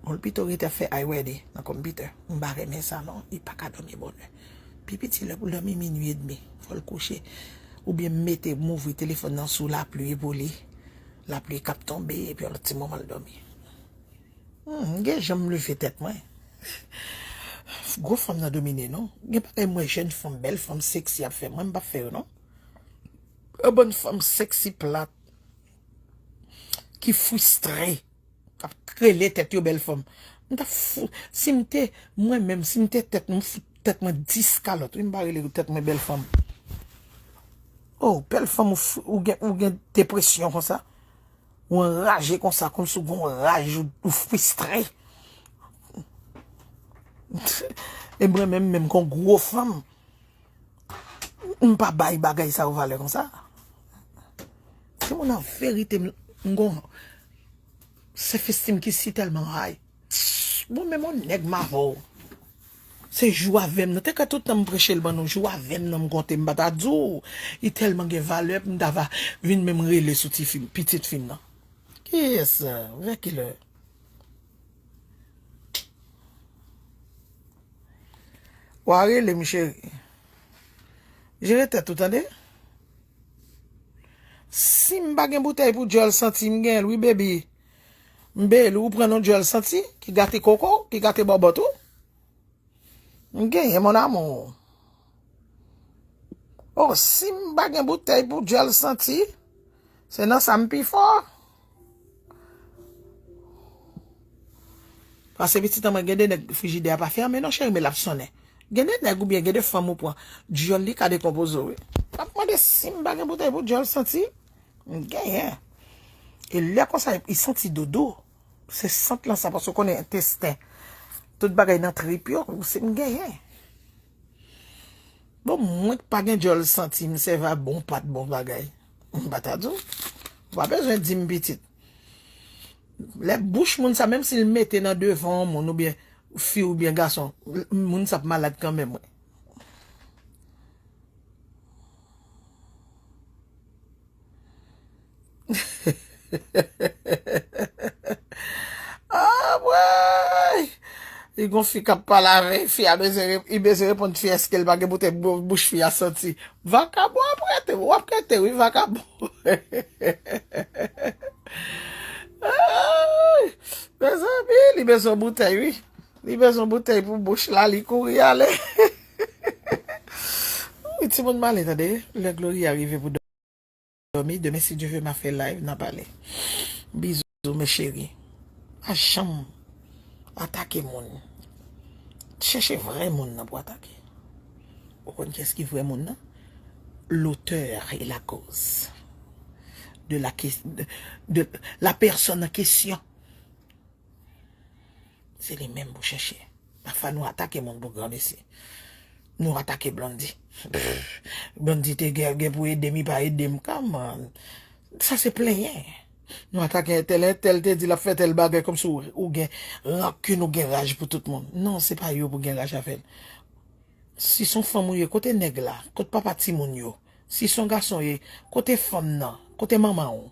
Bon, l pito rete ap fè I ready nan konpitè. M pa renmen sa, non. Li pa ka dòmi bonè. Pi piti lè pou l dòmi minui edmi. Fò l kouche. Oubyen m mete, m ouvri telefòn nan sou lapli pou li. Lapli k ap tonbe, epi yon lòt ti moman l dòmi. Hmm, m gen jan m leve tèt mwen. Gwo fanm nan domine, non. Gen bagay m wè jèn fanm, bèl fanm, seksi ap fè. Mwen, m p ap fè yo, non. Yon bann fanm seksi plat, ki fristre, k ap rele tèt yo bèl fanm. M t ap fou. Si m te, mwen menm, si m te tèt, m fout tèt mwen dis kalòt. Wi, m pa rele tèt mwen bèl fanm. Oh, bèl fanm, ou, fou, ou gen, ou gen depresyon konsa. Ou anraje konsa, kòmsi w gen yon raj, ou, ou fristre. E mwen menm, menm kon gwo fanm, m pa bay bagay sa yo valè konsa. Se moun an verite, m, m gon self esteem ki si tèlman high. Bon, menm yon nèg m avè w. Se jou avè m nan. Te ka tout tan m preche l ban nou. Jou avè m nan m konte, m pa ta di w. Li tèlman gen valè, m ta va vin menm rele sou ti fi m, pitit fi m nan. Kiyès, euh, vè kilè? W a rele m, cheri. Jere tèt ou, tande? Si m pa gen boutèy pou djòl santi, m gen l, wi, baby. M bel ou pran yon djòl santi, ki gate koko, ki gate bòbòt ou. M genyen, mon amour. Oh, si m pa gen boutèy pou djòl santi, se nan sa m pi fò. Paske pitit an mwen, gen de nèg frijidè a pa fèmen non, cheri, men l ap sonnen. Gen de nèg oubyen gen de fanm ou pran, djòl li ka dekonpoze w, wi. M ap mande si m pa gen boutèy pou djòl santi. M genyen. E lè konsa, li santi dodo. Se sant lan sa, paske w konnen entesten. Tout bagay nan trip yo, se m genyen. Bon, mwen k pa gen djòl santi, m sèvi a bon pat, bon bagay. M pa ta di w. Ou pa bezwen di m pitit. Lè bouch moun sa, menm si l mete nan devan yon moun, oubyen fi oubyen gason, moun sa ap malad kanmenm, wi. Ah, bway! Li gon fi k ap pale avè l, fi a bezwen re-, li bezwen reponn fi a èske l pa gen boutèy bou-, bouch fi a santi. Vakabon ap rete, w ap rete, wi, vakabon. Ay, mezanmi, li bezwen boutèy, wi. Li bezwen boutèy pou bouch la, li kouri ale. Wi, timoun malen, tande, lè Gloria rive pou dòmi, demen, si Dye ve, m a fè live, n a pale. Bizou, mes chéris. Pa janm atake moun. Chèche vrè moun nan pou atake. Ou konn kiyès ki vrè moun nan? L'auteur et la cause. de la, de, de la personne en question. Se li menm pou chèche. Pafwa nou atake moun pou granmesi. Nou atake Blondy. Blondy te gen, gen pou ede m, li pa ede m. Come on. Sa se plenyen. Nou atake entèl, entèl te di l ap fè tèl bagay kòmsi ou, ou gen rankin, ou gen raj pou tout moun. Non, se pa yo pou gen raj avè l. Si se yon fanm ou ye, kote nèg la? Kote papa timoun yo? Si se yon gason ye, kote fanm nan? Kote manman w?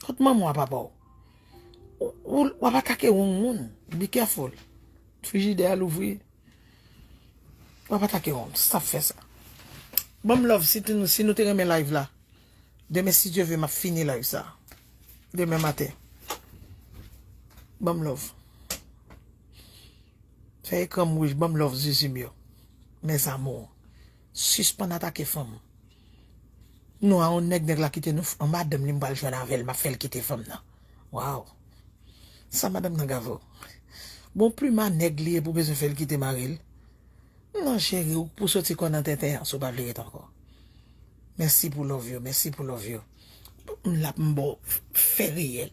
Kote manman w a papa w? Ou, ou, w ap atake yon moun. Be careful. Frijidè a louvri. W ap atake yon moun. Sa fè sa. Ban m love si, nou, si nou te renmen live la. Demen, si Dye ve, m ap fini live sa. Demen maten. Ban m love. Fè ekran m wouj, ban m love, zuzu m yo. Mes amours. Sispann atake fanm. Non, a yon nèg, nèg la kite nou, an madanm li m pral jwenn avè l, m ap fè l kite fanm nan. Waw. Sa madanm nan gave w. Bon, plim a nèg li ye pou bezwen fè l kite mari l. Non, cheri, ou pou soti kò nan tenten an, si w pa vle ret ankò. Mèsi pou love yo, mèsi pou love yo. M la pou m ba w fè reyèl.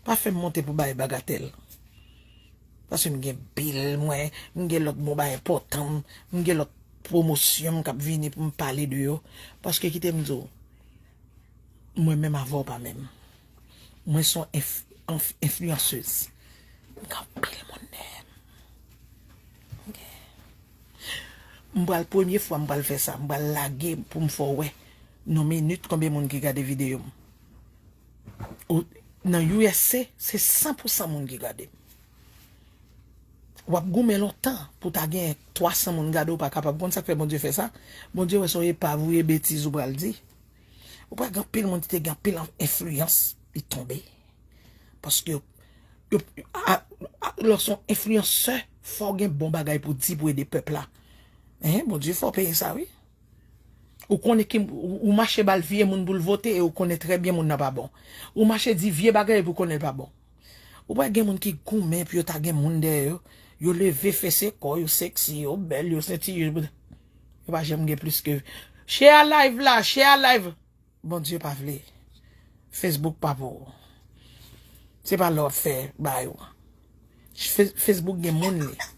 Pa fè m monte pou bay bagatèl. Paske m gen bil mwen, m gen lòt bon bagay enpòtan, m gen lòt pwomosyon m k ap vini pou m pale de yo. Paske kite m di w, mwen menm avè w pa menm. Mwen se yon enf, enf, enfliyansez. M gen anpil moun dèyè m. Ok. M pral, premye fwa m pral fè sa, m pral lage pou m fè w wè nan minit konbyen moun ki gade videyo m. Ou, nan U S A, se san pou san moun ki gade m. W ap goumen lontan pou ta gen twa san moun gade w, pa kapab. Konn sa k fè Bondye fè sa? Bondye wè se yon epav ou ye, betiz ou pral di. Ou pral gen anpil moun ki te gen anpil enfliyans, li tonbe. Paske yo, yo, a, a, lè w se yon enfliyansè, fò w gen bon bagay pou di pou ede pèp la. Hein, Bondye fè w peye sa, wi. Ou konnen ki, ou, ou mache ba l vye moun pou l vote e ou konnen trè byen moun nan pa bon. Ou mache di vye bagay epi ou konnen l pa bon. Ou pa gen moun ki goumen epi yo ta gen moun dèyè yo. Yo leve fese kò, yo sexy, yo bèl, yo senti, yo, yo pa janm gen plis ke share live la, share live. Bondye pa vle. Facebook pa pou ou. Se pa lè w ap fè bagay ou. Fe-, Facebook gen moun li.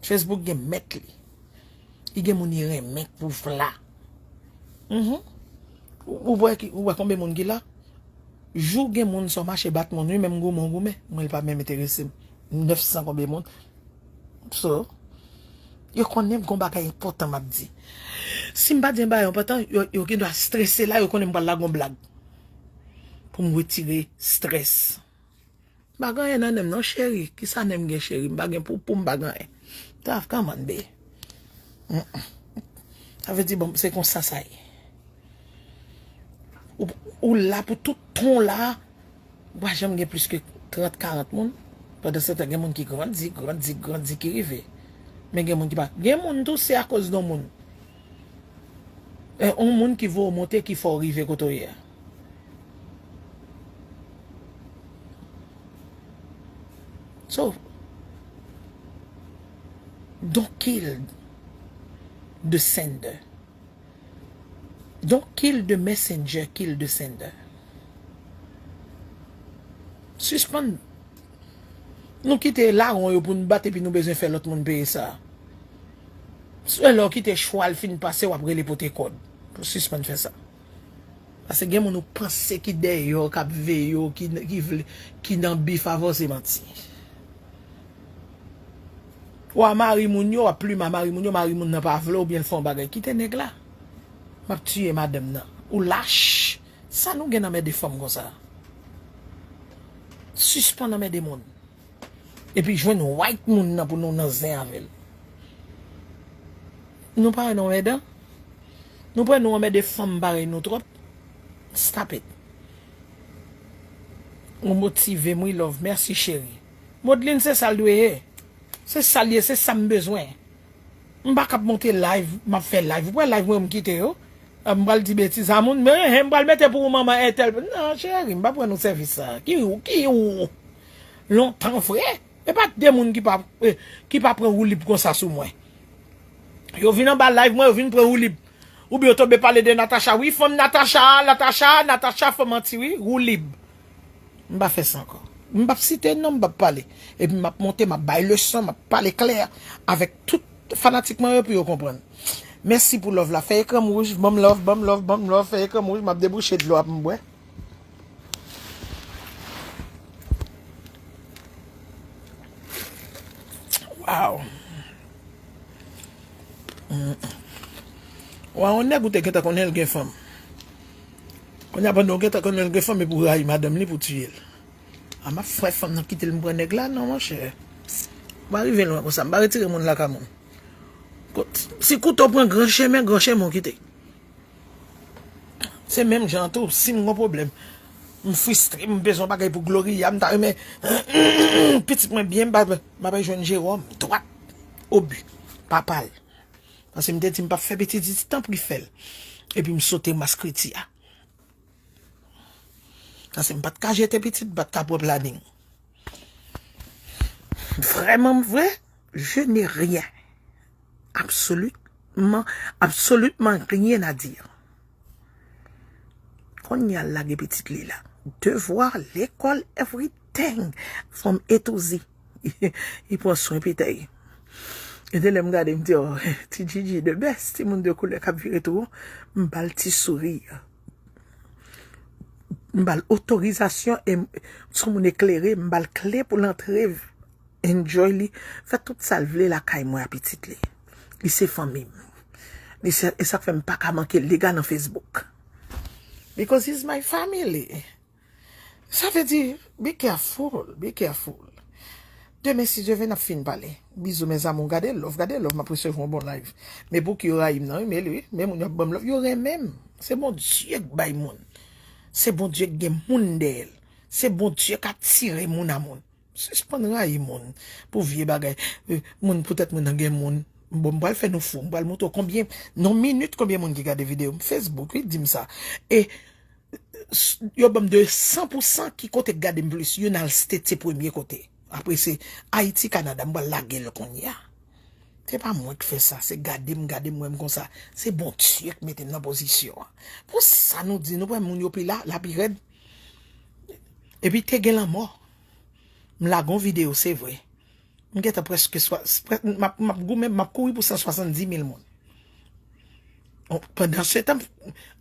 Facebook gen mèt li. Li gen moun li renmen k pou fla. Mhm. Ou, ou wè ki, ou wè konbyen moun ki la? Jou gen moun sa w mache bat moun, wi, menm goumen w goumen. Mwen, li pa menm enterese m. Nèf san konbyen moun. So, yo konnen m gon bagay enpòtan m ap di. Si m pa di yon bagay enpòtan, yo, yo gendwa strese la, yo konnen m pral lage yon blag. Pou m retire strès. M pa gen anyen nan nen m non, cheri. Kisa nen m gen, cheri? M pa gen poupou, m pa gen anyen. Tough, come on, bae. Mm-mm. Sa vle di, bon, se konsa sa ye. Ou, ou la pou tout tan w la, ou pa janm gen plis ke trant, karant moun. Pandan se tan, gen moun ki grandi, grandi, grandi, ki rive. Men gen moun ki pa. Gen moun tou, se akoz de yon moun. E, yon moun ki voye w monte, ki fè w rive kote w ye a. So, don't kill the sender. Don't kill the messenger, kill the sender. Sispann. Nou kite lawon yo pou n bat epi nou bezwen fè lòt moun peye sa. Se lè w kite chwal fin pase, w ap rele pote kòd. Sispann fè sa. Paske gen moun ou panse ki dèyè w, k ap veye w, ki, ki vle, ki nan bif avè w, se manti. W a mari moun yo, w ap plim a mari moun yo, mari moun nan pa vle w oubyen l fè yon bagay. Kite nèg la. M ap tiye madanm nan. Ou lach. Sa nou gen nan mède fanm konsa? Sispann anmède moun. Epi jwenn white moun nan pou nou nan zen avè l. Nou pa wè nou anmèdan? Nou pran nou anmède fanm parèy nou twòp? Stop it. Ou motive m wi, love. Mèsi, cheri. Modlin, se sa l dwe ye. Se sa l ye, se sa m bezwen. M pa k ap monte live, m ap fè live. Ou pran live mwen, m kite yo. M pral di betiz a moun, men, men, m pral mete pou ou manman entèl. Non, cheri, m pa pran nou sèvis sa. Ki ou, ki ou? Lontan vre. E pa de moun ki pa, eh, ki pa pran woulib konsa sou mwen. Yo vin anba live mwen, yo vin pran woulib. Oubyen yo tonbe pale de Natacha. Wi, fanm Natacha, Natacha, Natacha, fanm manti, wi, woulib. M pa fè sa ankò. M p ap site non, m p ap pale. Epi m ap monte, m ap bay leson, m ap pale klè avèk tout fanatik mwen yo pou yo konprann. Mèsi pou love la. Fè ekran m wouj, ban m love, ban m love, ban m love, fè ekran m wouj, m ap debouche dlo a pou m bwè. Wow. Mm. Wa, yon nèg ou te gentan konnen l gen fanm. Kounye a pandan w gentan konnen l gen fanm, epi w rayi madanm li pou tiye l. A, m ap fè fanm nan kite l, m pran nèg la, non, monchè. M pa rive lwen konsa, m pa retire moun lakay moun. Kot, si kouto pran gran chemen, gran chemen w kite. Se menm jan tou, si m gon pwoblèm, m fristre, m bezwen bagay pou Gloria, m ta renmen pitit mwen byen, m pa, m pa jwenn Jewòm, dwat, obi, papa l. Paske m te di m p ap fè pitit, li di tanpri fè l. Epi m sote maskriti a. Paske m pa t ka jete pitit, m pa t ka pran planin. Vrèman vre, je n'ai rien. Absolument, absolument rien à dire. Kounye a l lage pitit li la. Devwa, lekòl, everything. Fanm etouzi. Li pran swen pitèy. E de lè m gade, m di, oh, ti Gigi the best, timoun de koulè k ap vire tou. M ba l ti souri. M ba l otorizasyon e m, se yon moun eklere, m ba l kle pou l antre, enjoy li, fè tout sa l vle lakay mwen a pitit li. Li se fanmi m. Li se, e sa k fè m pa ka manke Liga nan Facebook. Because he's my family. Sa vle di, be careful, be careful. Demen, si Dye vle, n ap fin pale. Bizou, mes amours. Gade love, gade love, m ap resevwa yon bon live. Men pou ki yo rayi m nan, wi, men li, wi. Men moun yo ap ban m love, yo renmen m. Se Bondye k bay moun. Se Bondye k gen moun dèyè l. Se Bondye k atire moun a moun. Sispann rayi moun pou vye bagay. Eh, moun, poutèt moun nan gen moun. Bon, m pral fè nou fou. M pral montre w konbyen, nan minit, konbyen moun ki gade videyo m. Facebook, wi, di m sa. E s- yo ban m de san pou san ki kote k gade m plis. United States se premye kote. Apre se Ayiti, Kanada. M pral lage l kounye a. Se pa mwen k fè sa. Se gade m, gade m, wè m konsa. Se Bondye k mete m nan pozisyon an. Pou sa nou di, nou wè moun yo pi la, la pi rèd. Epi te gen lanmò. M lage yon videyo, se vre. M gentan prèske swa- prè- m ap, m ap goumen, m ap kouri pou san swasanndis mil moun. Bon, pandan se tan,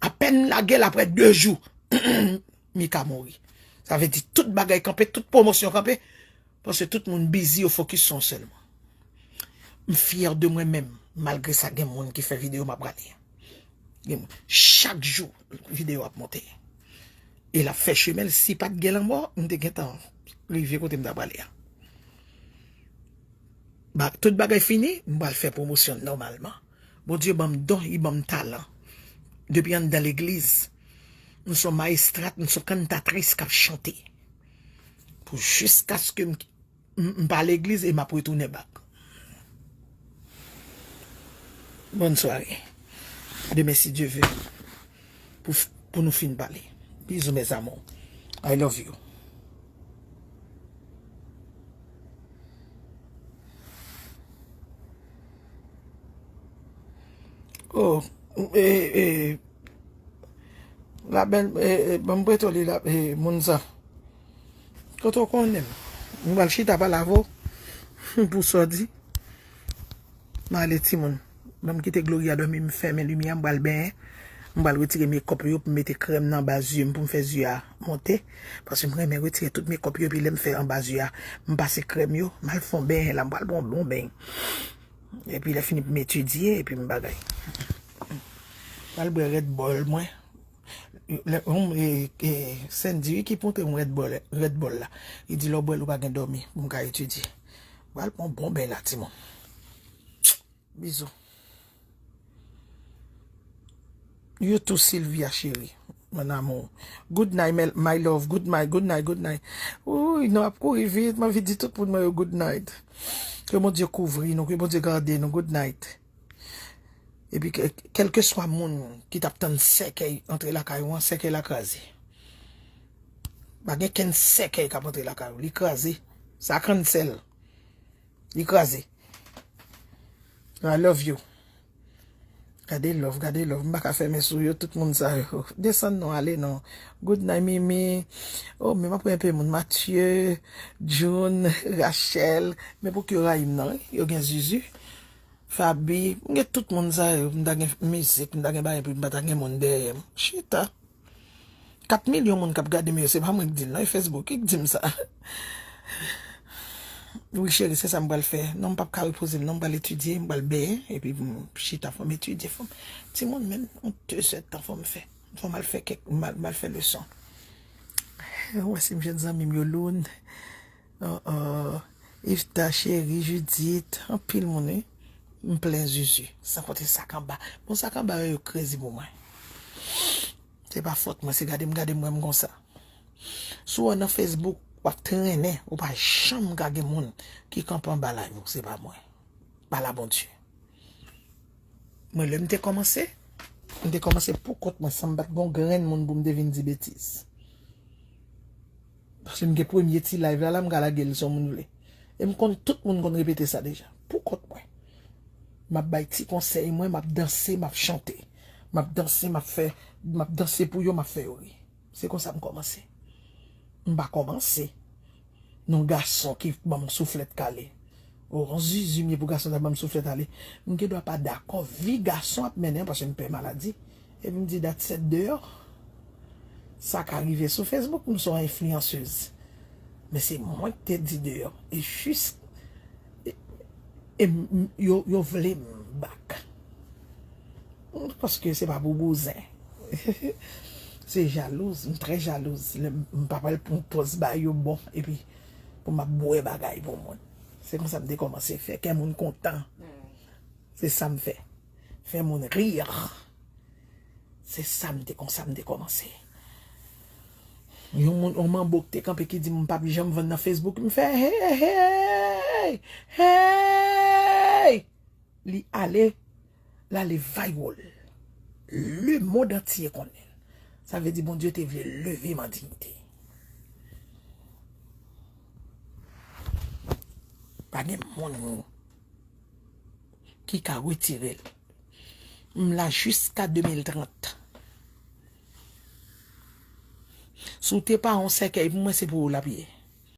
apèn m lage l, apre de jou, Mika mouri. Sa vle di tout bagay kanpe, tout pwomosyon kanpe, paske tout moun bizi, yo fokis sou yon sèl moun. M fyè de mwen menm, malgre sa gen moun ki fè videyo m ap rale. Gen moun, chak jou, videyo ap monte. E l ap fè chemen l, si pa t gen lanmò, m te gentan rive kote m ta prale a. Ba, tout bagay fini, m pral fè pwomosyon nòmalman. Bondye ban m don, li ban m talan. Depi anndan legliz, m se yon mayestrat, m se yon kantatris k ap chante. Pou jiskaske m, m, m pa legliz e m ap retounen bak. Bòn sware. Demen, si Dye ve, pou, pou nou fin pale. Bizou, mes amours. I love you. Oh, e, e, la bèl, e, e, ban m prete w li la, e, moun sa. Kote w konnen m? M pral chita pale avè w pou sa w di. M ale timoun. Ban m kite Gloria dòmi, m fèmen limyè, m pral benyen. M pral retire mekòp yo pou m mete krèm nan anba zye m pou m fè zye a monte. Paske m renmen retire tout mekòp yo, epi lè m fè anba zye a, m pase krèm yo, m al fè yon benyen la, m pral pran yon bon benyen. Epi lè fini pou m etidye, epi m bagay. M pral bwè Red Bull mwen. Lè, yon, e, e, Sandy wi ki montre m Red Bull, Red Bull la. Li di lè w bwè l ou pa gen dòmi pou m ka etidye. M pral pran yon bon benyen la, timoun. Bizou. You too, Sylvia chérie. Mon amour. Good night, my, my love. Good night, good night, good night. Uy, nou ap kouri vit. M anvi di tout moun mwen yo good night. Ke Bondye kouvri nou, ke Bondye gade nou. Good night. Epi ke, kèlkeswa moun ki t ap tann sèkèy antre lakay ou an, sèkèy la kraze. Pa gen kenn sèkèy k ap antre lakay ou. Li kraze. Sa cancel. Li kraze. I love you. Gade love, gade love. M pa ka fèmen sou yo, tout moun sa yo. Desann non, ale non. Good night, Mimi. Oh, men m ap wè enpe moun. Mathieu, June, Rachel. Men pou ki yo rayi m nan, wi. Yo gen zuzu. Fabi. M gen tout moun sa yo. M ta gen mizik, m ta gen bagay, epi m pa ta gen moun dèyè m. Chita. Kat milyon moun k ap gade m yo, se pa mwen k di l, non, e Facebook ki di m sa. Wi, cheri, se sa m pral fè. Non, m p ap ka repoze m, non, m pral etidye, m pral benyen, epi m chita, fò m etidye, fò m, timoun, menm yon de zèdtan fò m fè. Fò m al fè kèk, m al, m al fè leson. Ou wè si m jwenn zanmi m yo, Loun, oh, oh, Ifta, cheri, Judith, anpil moun, wi. M plen zuzu, san konte sak anba. Bon, sak anba yo, yo krezi pou mwen. Se pa fòt mwen, se gade m, gade m, wè m konsa. Si w nan Facebook, w ap trennen, ou pa janm ka gen moun ki kanpe anba live ou, se pa mwen. Pa la Bondye. Mwen, lè m te kòmanse, m te kòmanse pou kont mwen, san m pa t gon grenn moun pou m te vin di betiz. Paske m gen premye ti live la, la m ka lage l si yon moun vle. E m konn tout moun konn repete sa deja. Pou kont mwen. M ap bay ti konsèy mwen, m ap danse, m ap chante. M ap danse, m ap fè, m ap danse pou yo, m ap fè yo ri. Se konsa m kòmanse. M pa kòmanse. Non gason ki ban m souflèt kale. O, yon zuzu m ye pou gason ta ban m souflèt ale. M gen dwa pa dakò vi gason ap mennen an paske m pè maladi. Epi m di dat sèt deyò. Sa ka rive sou Facebook, m se yon enfliyansez. Men se mwen ki te di deyò. E jis, e, e m, m, yo, yo vle m bak. Paske se pa pou bouzen. Se jalouz, m trè jalouz. Lè m, m pa pral pran pòz ba yo bon, epi pou m ap bwè bagay pou moun. Se konsa m te kòmanse fè kè moun kontan. Se sa m fè. Fè moun ri. Se sa m te konsa m te kòmanse. Yon moun, yon manbo ki te kanpe ki di m p ap janm vann nan Facebook, m fè hey, hey, hey! Li ale, l ale viral. Lemonn antye konnen l. Sa vle di Bondye te vle leve m an diyite. Pa gen moun ki ka retire l. M la jiska de mil trant. Si w te pa yon sèkèy pou mwen, se pou ou l ap ye.